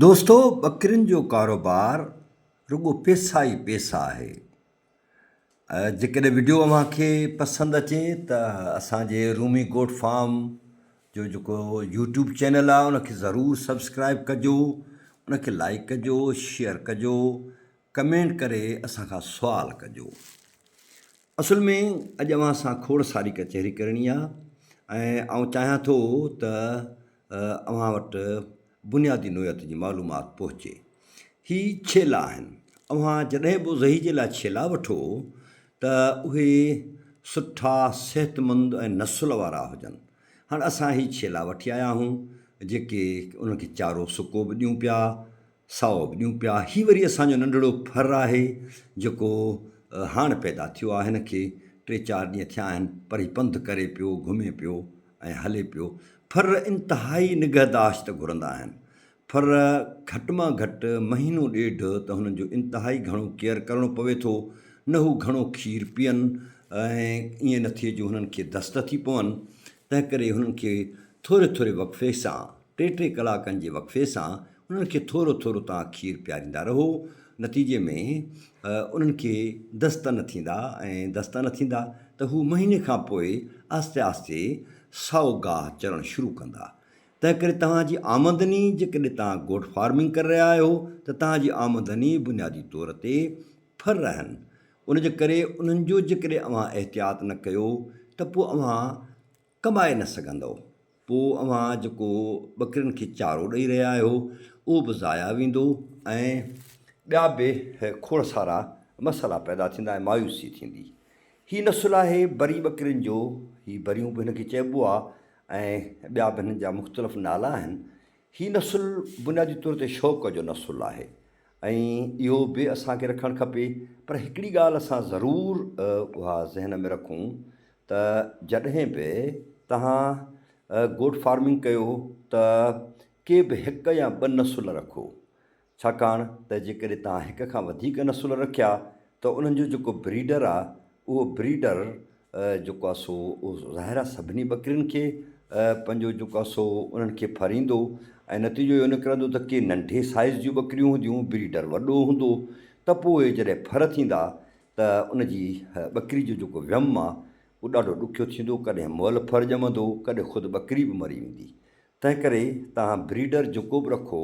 دوستو ٻڪرين جو ڪاروبار رڳو پيسا ئي پيسا آهي. جيڪڏهن وڊيو اوهان کي پسند اچي ته اسان جي رومي گوٽ فارم جو جيڪو يوٽيوب چينل آهي ان کي ضرور سبسڪرائب ڪجو ان کي لائڪ ڪجو شيئر ڪجو ڪمينٽ ڪري اسان کان سوال ڪجو. اصل ۾ اڄ اوهان سان کوڙ ساري ڪچهري ڪرڻي آ ۽ آئون چاهيان ٿو ته اوهان وٽ بنيادي نوعيت جي معلومات پهچي. هي ڇيلا آهن. اوهان جڏهن به اضحي جي لاء ڇيلا وٺو ته اهي سٺا، صحتمند ۽ نسل وارا هجن. هاڻ اسان هي ڇيلا وٺي آيا آهيون جيڪي انهن کي چارو سڪو به ڏيون پيا سائو به ڏيون پيا. هي وري اسان جو ننڍڙو ڦر آهي جيڪو هاڻ پيدا ٿيو آهي. هن کي ٽي چار ڏينهن ٿيا آهن پر هي پنڌ ڪري پيو، گهمي پيو ۽ هلي پيو. ڦر انتهائي نگهداشت گهرندا آهن. ڦر گهٽ مان گهٽ مهينو ڏيڍ ته هنن جو انتهائي گهڻو ڪيئر ڪرڻو پوي ٿو. نه هو گهڻو کير پيئن ۽ ائين نه ٿئي جو هنن کي دست ٿي پون. تنهنڪري هنن کي ٿوري ٿوري وقفي سان ٽي ٽي ڪلاڪن جي وقفي سان انهن کي ٿورو ٿورو توهان کير پياريندا رهو، نتيجي ۾ انهن کي دست نه ٿيندا ۽ دست نه ٿيندا ته هو مهيني کان پوء آهستي آهستي سائو گاهه چرڻ شروع ڪندا. تنهنڪري توهان جي آمدني جيڪڏهن توهان گوٽ فارمنگ ڪري رهيا آهيو ته توهان جي آمدني بنيادي طور تي ڦر آهن، ان جي ڪري انهن جو جيڪڏهن اوهان احتياط نه ڪيو ته پوء اوهان ڪمائي نه سگهندؤ. پوء اوهان جيڪو ٻڪرين کي چارو ڏئي رهيا آهيو، اهو به ضايع ويندو ۽ ٻيا به کوڙ سارا مسئلا پيدا ٿيندا ۽ مايوسي ٿيندي. هي نسل آهي بري ٻڪرين جو، هي بريون به هن کي چئبو آهي ۽ ٻيا به هنن جا مختلف نالا آهن. هي نسل بنيادي طور تي شوق جو نسل آهي ۽ اهو به اسان کي رکڻ کپي پر هڪڙي ڳالهه اسان ضرور اها ذهن ۾ رکون ته جڏهن به توهان گوٽ فارمنگ ڪيو ته ڪي به هڪ يا ٻه نسل رکو ڇاڪاڻ ته جيڪڏهن توهان هڪ کان وڌيڪ نسل رکيا ته انهن جو جيڪو بريڊر آهي اهو بريڊر جيڪو آهي سو ظاهر آهي سڀني ٻڪرين کي پنهنجو جيڪو آهي سو انهن کي ڦريندو ۽ نتيجو اهو نڪرندو ته ڪي ننڍي سائيز جون ٻڪريون هونديون بريڊر وڏو هوندو ته پوء جڏهن ڦر ٿيندا ته ان جي ٻڪري جو جيڪو ويم آ اهو ڏاڍو ڏکيو ٿيندو، ڪڏهن مئل ڦر ڄمندو، ڪڏهن خود ٻڪري به مري ويندي. تنهنڪري توهان بريڊر جيڪو به رکو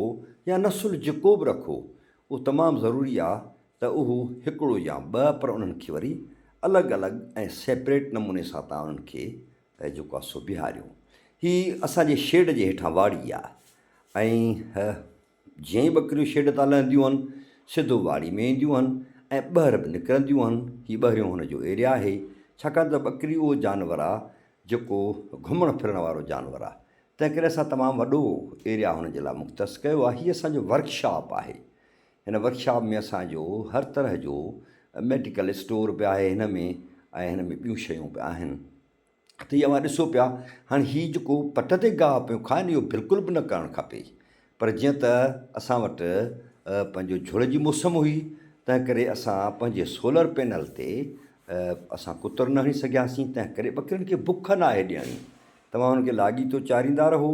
يا نسل جيڪو به رکو اهو تمام ضروري آ ته اهو هڪڙو يا ٻه پر انهن کي وري الڳ الڳ ۽ سيپريٽ نموني سان توهان انهن کي جيڪو آ سو بيهاريو. هي اسان جي شيڊ جي هيٺان واڙي آ ۽ جيئن ئي ٻڪريون شيڊ تان لهنديون هن، سڌو واڙي ۾ اينديون هن ۽ ٻهر به نڪرنديون هن. هي ٻهريون هن جو ايريا آهي، ڇاڪاڻ ته ٻڪري اهو جانور آ، جيڪو گهمڻ ڦرڻ وارو جانور آ. تنهنڪري اسان تمام وڏو ايريا هن جي لاء مختص ڪيو آ. هي اسان جو ورڪشاپ آهي. هن ورڪشاپ ۾ اسان جو هر طرح جو ميڊيڪل اسٽور به آهي هن ۾ ۽ هن ۾ ٻيون شيون به آهن. ته هي اوهان ڏسو پيا هاڻي هي جيڪو پٽ تي گاهه پيو کائن اهو بلڪل به نه ڪرڻ کپي پر جيئن ته اسان وٽ پنهنجو جھڙ جي موسم هئي تنهن ڪري اسان پنهنجي سولر پينل تي اسان ڪتر نه هڻي سگهياسين تنهن ڪري ٻڪرين کي بک ناهي ڏيڻي توهان هن کي لاڳيتو چاريندا رهو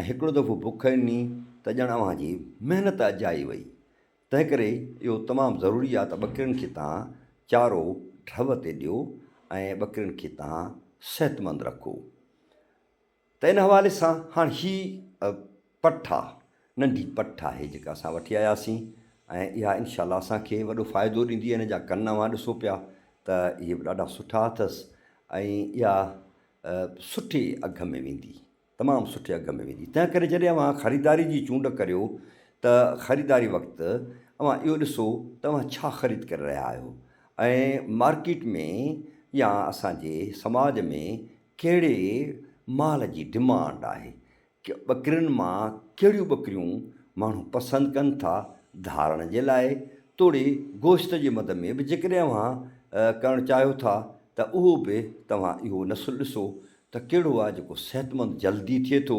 ۽ هڪڙو دفعو بک ڏني ته ڄڻ اوهان جي محنت اجائي وئي تنهنڪري اهو تمام ضروري آهي ته ٻڪرين کي توهان چارو ڍؤ تي ڏيو ۽ ٻڪرين کي توهان صحتمند رکو ته ان حوالي سان هاڻ هي پٺ آ ننڍي پٺ آهي جيڪا اسان وٺي آياسين ۽ اها انشاء الله اسان کي وڏو فائدو ڏيندي ان جا ڪن اوهان ڏسو پيا ته اهي به ڏاڍا سٺا اٿس ۽ اها سٺي اگهه ۾ ويندي. تمام سٺي اگهه ۾ ويندي. تنهن ڪري جڏهن اوهان خريداري جي چونڊ ڪريو ته خريداري وقت اوهان اهو ڏسو ته اوهان ڇا خريد ڪري رهيا آهيو ۽ مارڪيٽ ۾ يا اسان جي سماج ۾ ڪهڙي مال جي ڊمانڊ آهي، ٻڪرين مان ڪهڙيون ٻڪريون ماڻهو پسند ڪن ٿا ڌارڻ جي لاء توڙي گوشت جي مد ۾ به جيڪڏهن اوهان ڪرڻ چاهيو ٿا ته اهو به توهان اهو نسل ڏسو ته ڪهڙو آهي جيڪو صحتمند جلدي ٿئي ٿو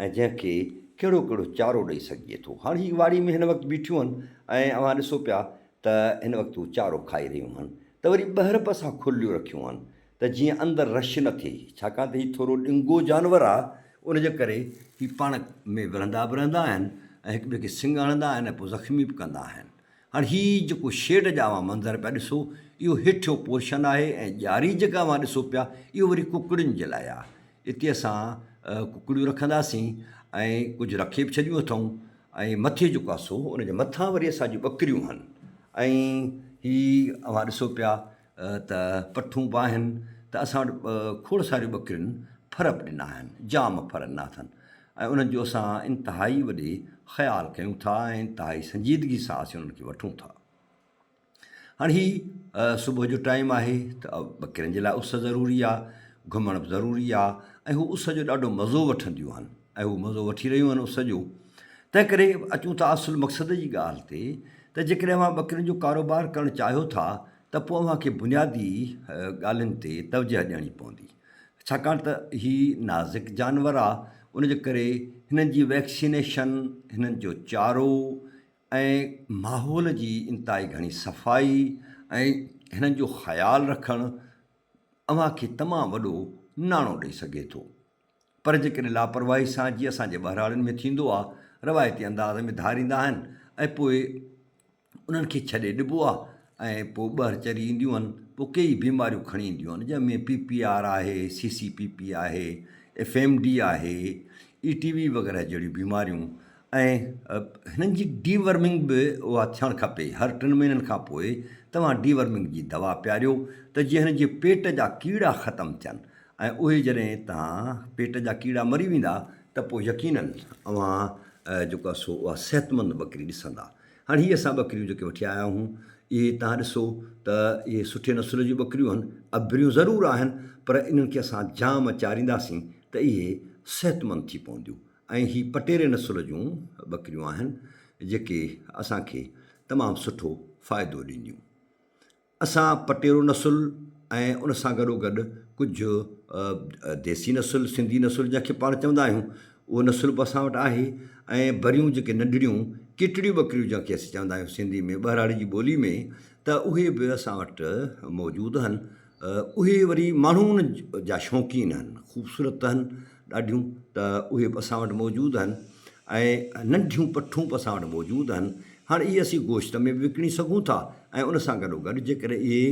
۽ جنهن کي ڪهڙو ڪهڙو چارو ڏئي سگهجي ٿو. هاڻ هي واڙي ۾ هن وقت بيٺيون آهن ۽ اوهان ڏسو پيا ته هن وقت هو چارو کائي رهيون آهن ته وري ٻهرپ سان کليون رکيون آهن ته جيئن اندر رش نه ٿئي ڇاڪاڻ ته هي ٿورو ڏنگو جانور آهي ان جي ڪري هي پاڻ ۾ وڙهندا به رهندا آهن ۽ هڪ ٻئي کي سڱ هڻندا آهن ۽ پوء زخمي به ڪندا آهن. هاڻي هي جيڪو شيڊ جا اوهان منظر پيا ڏسو اهو هيٺيون پورشن آهي ۽ ڄاري جيڪا اوهان ڏسو پيا اهو وري ڪڪڙين جي لاء آهي. اتي اسان ڪڪڙيون رکنداسين ۽ ڪجهه رکي به ڇڏيون اٿئون ۽ مٿي جيڪو آهي سو ان جي مٿان وري اسان جون ٻڪريون آهن ۽ هي اوهان ڏسو پيا ته پٺون به آهن ته اسان وٽ کوڙ ساريون ٻڪرين ڦر به ڏنا آهن جام ڦر ڏنا اٿن ۽ انهن جو اسان انتهائي وڏي خيال ڪيون ٿا ۽ انتهائي سنجيدگي سان اسين انهن کي وٺون ٿا. هاڻي هي صبح جو ٽائيم آهي ته ٻڪرين جي لاء اس ضروري آهي، گهمڻ به ضروري آهي ۽ هو اس جو ڏاڍو مزو وٺنديون آهن ۽ هو مزو وٺي رهيون آهن اس جو. تنهن ڪري اچون ٿا اصل مقصد جي ڳالهه تي ته جيڪڏهن اوهان ٻڪرين جو ڪاروبار ڪرڻ چاهيو ٿا ته پوء اوهان کي بنيادي ڳالهين تي توجهه ڏيڻي پوندي. ڇاڪاڻ ته هي نازڪ جانور آ ان جي ڪري هنن جي ويڪسينيشن، هنن جو چارو ۽ ماحول جي انتهائي گهڻي صفائي ۽ هنن جو خيال رکڻ اوهان کي تمام وڏو ناڻو ڏئي سگهي ٿو. پر جيڪڏهن لاپرواهي سان جيئن اسان جي ٻهراڙين ۾ ٿيندو آ روايتي انداز ۾ ڌاريندا آهن ۽ پوء انهن کي ڇڏي ڏبو آهي ۽ پوء ٻهر چري اينديون آهن پوء ڪيئي بيماريون کڻي اينديون آهن جنهن ۾ پي پي آر آهي سي سي پي پي آهي ايف ايم ڊي آهي اي ٽي وي وغيره جهڙيون بيماريون ۽ هنن جي ڊي ورمنگ به اها ٿيڻ کپي هر ٽن مهينن کان پوء توهان ڊي ورمنگ جي دوا پياريو ته جيئن هنن جي پيٽ جا ڪيڙا ختم ٿين ۽ اهي جڏهن توهان پيٽ جا ڪيڙا مري ويندا ته پوء يقينن اوهان جيڪو آهي سو اها صحتمند ٻڪري ڏسندا هاڻي هي اسان ٻڪريون جيڪي وٺي آيا آهيون اهي توهان ڏسو ته اهي سٺي نسل جون ٻڪريون آهن، اڀريون ضرور آهن پر انهن کي اسان جام چارينداسين ته اهي صحتمند ٿي پونديون ۽ هي پٽيري نسل جون ٻڪريون آهن جيڪي اسان کي تمام سٺو فائدو ڏينديون. اسان پٽيرو نسل ۽ ان سان گڏوگڏ ڪجهه ديسي نسل، سنڌي نسل جنهن کي پاڻ چوندا آهيون، اهو نسل به اسان وٽ آهي ۽ بريون جيڪي ننڍڙيون ڪيٽڙيون ٻڪريون جنهن کي اسين چوندا آهيون سنڌي ۾ ٻهراڙي جي ٻولي ۾ ته اهي به اسان وٽ موجود آهن. اهي وري ماڻهو ان جا شوقين آهن، خوبصورت آهن ڏاڍيون ته اهي به اسان وٽ موجود آهن ۽ ننڍيون پٺون به اسان وٽ موجود آهن. هاڻ اهي اسين گوشت ۾ به وڪڻي سگهون ٿا ۽ ان سان گڏوگڏ جيڪڏهن اهي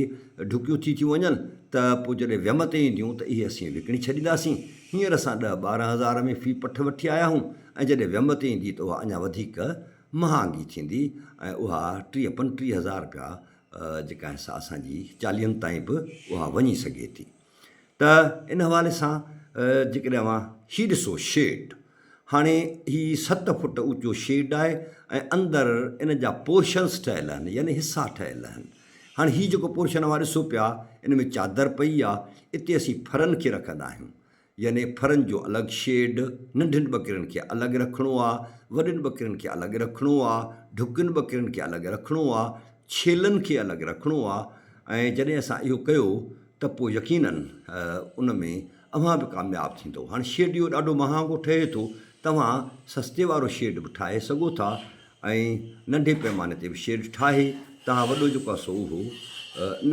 ڍڪيون ٿي ٿيون وڃن ته پوء جڏهن ويم تي اينديون ته اهي اسين وڪڻي ڇڏينداسين. هينئر اسان ڏهه 12 هزار ۾ في پٺ وٺي آيا آهيون ۽ جڏهن ويم تي ايندي ته اها اڃا وڌيڪ مهانگي ٿيندي ۽ اها 30 35 هزار رپيا جيڪا آهي سا اسان جي چاليهن تائين به اها وڃي سگهي ٿي. ته ان حوالي سان جيڪڏهن اوهان هي ڏسو شيڊ هاڻي هي ست فوٽ اوچو شيڊ آهي ۽ اندر ان جا پورشنس ٺهيل آهن يعني حصا ٺهيل آهن هاڻي هي جيڪو پورشن اوهان ڏسو پيا ان ۾ چادر پئي آهي اتي اسين ڦرن کي رکندا آهيون يعني ڦرن جو الڳ شيڊ ننڍين ٻڪرين کي الڳ رکڻو آهي وڏين ٻڪرين کي الڳ رکڻو آهي ڍڪين ٻڪرين کي الڳ رکڻو آهي ڇيلن کي الڳ رکڻو آهي ۽ جڏهن اسان اهو ڪيو ته پوء يقينن ان ۾ اوهان به ڪامياب ٿيندؤ. هاڻي شيڊ اهو ڏاڍو مهانگو ٺهي ٿو، توهان سستي وارو شيڊ به ٺاهي سگهو ٿا ۽ ننڍي پئماني تي به شيڊ ٺاهي توهان وڏو جيڪو آهي سو اهو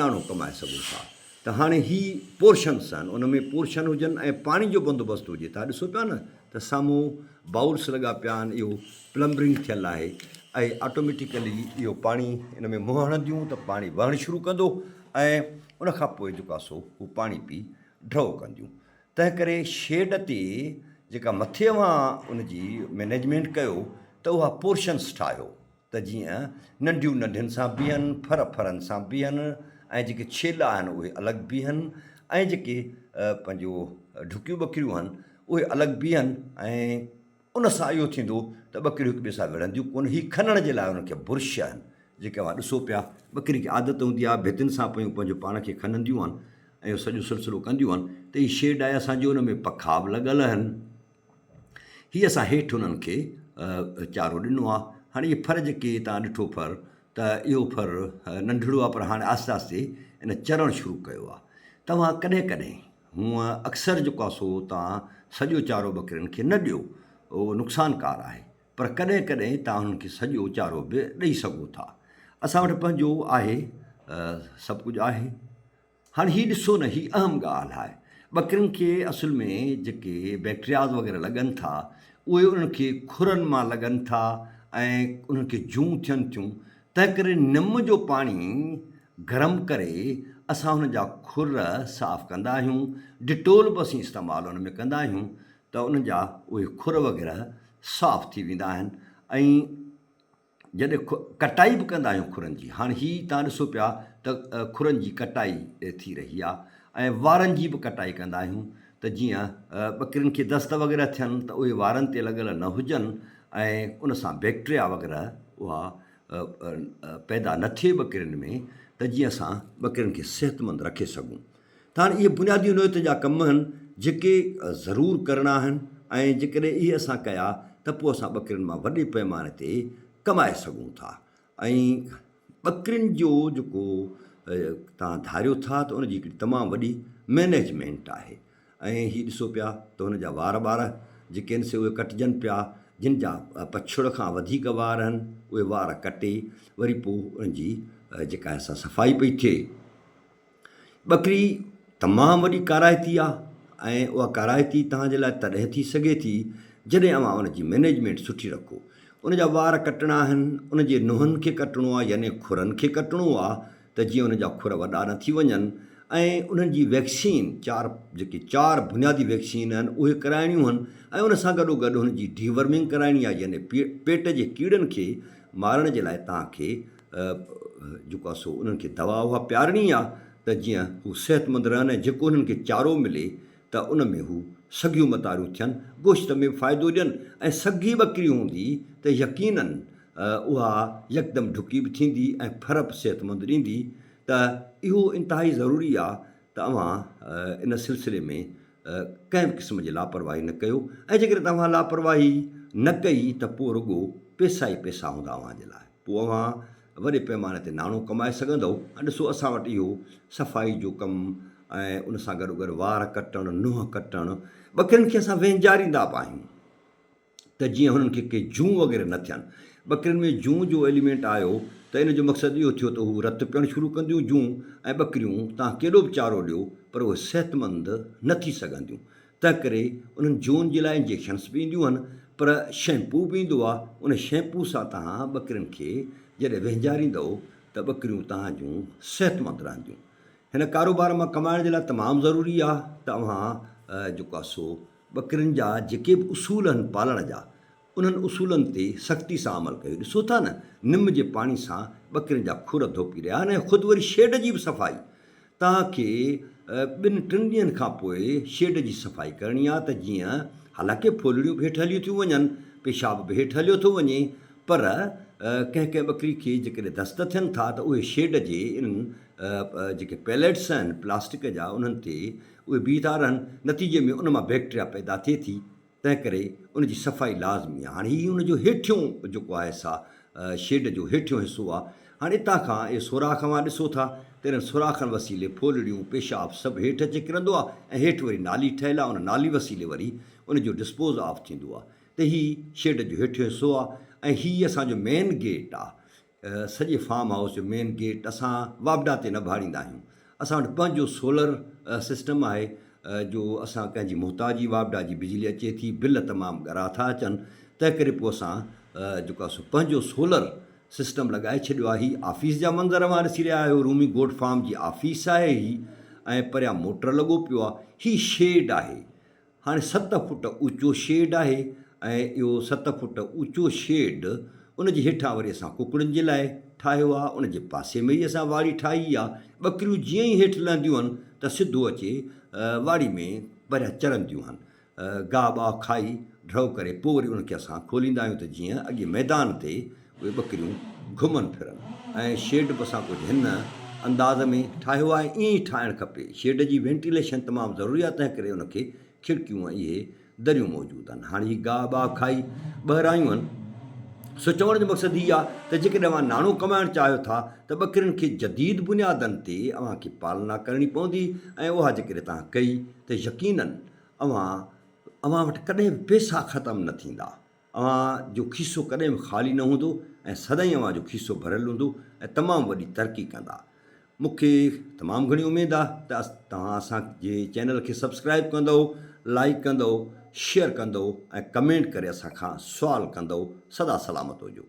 ناڻو ڪمائي سگهو ٿا. ته هاڻي هي پورشنس آهن، ان ۾ پورشن هجن ۽ پاڻي جو بندوبست هجي. توهان ڏسو پيا نه ته سامهون بائولس لڳا پيا آهن، اهو پلمبرنگ ٿيل آهي ۽ آٽوميٽيڪلي اهو پاڻي ان ۾ منهن هڻنديون ته پاڻي وهڻ شروع ڪندو ۽ ان کان پوء جيڪو آهي سو هو پاڻي پي ڍؤ ڪنديون. تنهن ڪري شيڊ تي جيڪا مٿي اوهان ان جي مئنيجمينٽ ڪيو ته اها پورشنس ٺاهيو ته جيئن ننڍيون ننڍين سان بيهن، ڦر ڦرن سان بيهن ۽ جيڪي ڇيلا آهن اهي الڳ بيهن ۽ جيڪي پنهنجو ڍڪيون ٻڪريون آهن اهي الڳ بيهن ۽ ان سان اهو ٿيندو ته ٻڪريون هڪ ٻئي سان وڙهنديون ڪونه. هي کنڻ جي لاء انهن کي برش آهن، جيڪي اوهان ڏسو پيا. ٻڪري کي عادت هوندي آهي، ڀتين سان پيون پنهنجو پاڻ کي کننديون آهن ۽ اهو سڄو سلسلو ڪنديون آهن ته هي شيڊ آهي اسان جو، ان ۾ پکا به لڳل آهن. هي اسان هيٺ انهن کي چارو ڏنو آهي. هاڻي اهي ڦر جيڪي توهان ڏٺو ڦر ته اهو ڦر ننڍڙو آهي پر هاڻي آهستي آهستي ان چرڻ شروع ڪيو آهي. توهان ڪڏهن ڪڏهن هونء اڪثر جيڪو آهي سو توهان سڄو چارو ٻڪرين کي نه ڏيو، اهو نقصانڪار آهي، پر ڪڏهن ڪڏهن توهان انهن کي سڄو چارو به ڏئي سگهو ٿا. اسان وٽ پنهنجو آهي، سڀ ڪجهه آهي. هاڻي هي ڏسو نه، هي اهم ڳالهه آهي. ٻڪرين کي اصل ۾ جيڪي بيڪٽرياز وغيره لڳن ٿا، اهي انهن کي کرن مان لڳن ٿا ۽ انهن کي جون ٿين ٿيون تنهنڪري نم جو پاڻي گرم ڪري اسان ان جا کر صاف ڪندا آهيون، ڊيٽول به اسين استعمال ان ۾ ڪندا آهيون ته انهن جا اهي کر وغيره صاف ٿي ويندا آهن ۽ جڏهن ڪٽائي به ڪندا آهيون کرن جي هاڻي هي تان ڏسو پيا ته کرن جي ڪٽائي ٿي رهي آهي ۽ وارن جي به ڪٽائي ڪندا آهيون ته جيئن ٻڪرين کي دست وغيره ٿين ته اهي وارن تي لڳل نه هجن ۽ ان سان بيڪٽريا وغيره اها پيدا نه ٿئي ٻڪرين ۾ ته جيئن اسان ٻڪرين کي صحتمند رکي سگهون ته هاڻي اهي بنيادي نوعيت جا ڪم آهن جيڪي ضرور ڪرڻا آهن ۽ جيڪڏهن اهي اسان ڪيا ته پوء اسان ٻڪرين مان وڏي پئماني تي ڪمائي سگهون ٿا ۽ ٻڪرين جو جيڪو تان ڌاريو ٿا ته ان جي هڪڙي تمام وڏي مئنيجمينٽ آهي ۽ هي ڏسو پيا ته هن جا وار ٻار جيڪي آهن سي اهي ڪٽجن پيا، جن جا پڇڙ کان وڌيڪ وار آهن، اهي وار ڪٽي وري پوء انهن جي جيڪا آهي سا صفائي پئي ٿئي. ٻڪري تمام وڏي ڪارائتي آهي ۽ اها ڪارائتي توهان جي لاء تڏهن ٿي سگهي ٿي جڏهن اوهان ان جي مئنيجمينٽ سٺي رکو. ان جا وار ڪٽڻا آهن، ان جي نونهن کي ڪٽڻو آهي يعني کرن کي ڪٽڻو آهي ته جيئن انهن جا کر وڏا نه ٿي وڃن ۽ انهن جي ويڪسين چار جيڪي چار بنيادي ويڪسين آهن اهي ڪرائڻيون آهن ۽ ان سان گڏو گڏ هن جي ڊي ورمنگ ڪرائڻي آهي يعني پيٽ جي ڪيڙن کي مارڻ جي لاء توهان کي جيڪو آهي سو انهن کي دوا اها پيارڻي آهي ته جيئن هو صحتمند رهن ۽ جيڪو انهن کي چارو ملي ته ان ۾ هو سگهيون متاريون ٿين، گوشت ۾ به فائدو ڏين ۽ سگهي ٻڪري هوندي ته يقينن اها يڪدم ڍڪي به ٿيندي ۽ ڦر به صحتمند ڏيندي ته اهو انتهائي ضروري آ ته اوهان ان سلسلي ۾ ڪنهن به قسم جي لاپرواهي نه ڪيو ۽ جيڪڏهن توهان لاپرواهي نه ڪئي ته پوء رڳو پئسا ئي پئسا هوندا اوهان جي لاء پوء اوهان وڏي پئماني تي ناڻو ڪمائي سگهندؤ ۽ ڏسو اسان وٽ اهو صفائي جو ڪم ۽ ان سان گڏو گڏ وار ڪٽڻ، ننهن ڪٽڻ، ٻڪرين کي اسان وهنجاريندا به آهيون ته جيئن هنن کي ڪي جون وغيره نه ٿين. ٻڪرين ۾ جون جو ايليمينٽ آيو ته ان جو مقصد اهو ٿيو ته هو رت پيئڻ شروع ڪنديون جون ۽ ٻڪريون تان ڪيڏو به چارو ڏيو پر اهي صحتمند نه ٿي سگهنديون تنهنڪري انهن جون جي لاء انجيڪشنس به اينديون آهن پر شيمپو به ايندو آهي ان شيمپو سان توهان ٻڪرين کي جڏهن وهنجاريندؤ ته ٻڪريون توهان جون صحتمند رهنديون. هن ڪاروبار مان ڪمائڻ جي لاء تمام ضروري آهي ته اوهان جيڪو آهي سو ٻڪرين جا جيڪي به اصول آهن پالڻ جا انهن اصولن تي سختي سان عمل ڪيو. ڏسو ٿا نه نم جي پاڻي سان ٻڪرين جا کر ڌوپي رهيا آهن ۽ خود وري شيڊ جي به صفائي. توهان کي ٻن ٽن ڏينهن کان پوء شيڊ جي صفائي ڪرڻي آهي ته جيئن حالانڪه ڦولڙيون به هيٺ هليون ٿيون وڃن، پيشاب به هيٺ هليو ٿو وڃي پر ڪنهن ڪنهن ٻڪري کي جيڪڏهن دست ٿين ٿا ته اهي شيڊ جي انهن جيڪي پيليٽس آهن پلاسٽڪ جا انهن تي اهي بيهي ٿا رهن نتيجي ۾ ان مان بيڪٽريا پيدا ٿئي ٿي تنهن ڪري ان جي صفائي لازمي آهي. هاڻي هي ان جو هيٺيون جيڪو آهي سا شيڊ جو هيٺيون حصو آهي. هاڻي اتان کان اهي سوراخ اوهان ڏسو ٿا ته انهن سوراخن وسيلي ڦولڙيون، پيشاب سڀ هيٺ اچي ڪرندو آهي ۽ هيٺ وري نالي ٺهيل آهي ان نالي وسيلي وري ان جو ڊسپوز آف ٿيندو آهي ته هي شيڊ جو هيٺيون حصو آهي ۽ هي اسان جو مين گيٽ آهي. سڄي فارم هائوس جو مين گيٽ اسان واپڊا تي نه ڀاڙيندا آهيون. اسان وٽ پنهنجو سولر سسٽم آهي جو اسان ڪنهن جي محتاجي واپڊا جي بجلي اچي ٿي بل تمام ڳرا ٿا اچن تنهن ڪري پوء اسان جيڪو آهي سو پنهنجو سولر سسٽم لڳائي ڇڏيو آهي. هي آفيس جا منظر اوهان ڏسي رهيا آهيو رومي گوٽ فارم جي آفيس آهي هي ۽ پريان موٽر لڳو پيو آهي. هي شيڊ آهي. هاڻي ست فوٽ اوچو شيڊ آهي ۽ اهو ست فوٽ اوچو شيڊ ان جي هيٺان وري اسان ڪڪڙين جي لاء ٺاهيو آهي ان جي پاسي ۾ ئي اسان واڙي ٺاهي آهي ٻڪريون جيئن ئي هيٺ لهنديون آهن ته سڌو اچي واڙي ۾ پريان چرنديون آهن گاهه ٻاهه کائي ڍؤ ڪري پوء وري ان کي اسان کوليندا آهيون ته جيئن اڳي ميدان تي اهي ٻڪريون گهمن ڦرن ۽ شيڊ به اسان ڪجهه هن انداز ۾ ٺاهيو آهي ائين ئي ٺاهڻ کپي شيڊ جي وينٽيليشن تمام ضروري آهي تنهن ڪري ان کي کڙڪيون ۽ اهي دريون موجود آهن هاڻي هي گاهه ٻاهه کائي ٻهر آيون آهن سو چوڻ جو مقصد هي آهي ته جيڪڏهن اوهان ناڻو ڪمائڻ چاهيو ٿا ته ٻڪرين کي جديد بنيادن تي اوهان کي پالنا ڪرڻي پوندي ۽ اها جيڪڏهن توهان ڪئي ته يقينن اوهان اوهان وٽ ڪڏهن به پيسا ختم نه ٿيندا اوهان جو کيسو ڪڏهن به خالي نه هوندو ۽ سدائين اوهان جو کيسو ڀريل هوندو ۽ تمام وڏي ترقي ڪندا. مون کي تمام گهڻي اميد آهي ته توهان اسان جي چينل کي سبسڪرائب ڪندؤ، لائيڪ ڪندؤ شيئر ڪندو ۽ ڪمينٽ ڪري اسان کان سوال ڪندو. سدا سلامت هجو.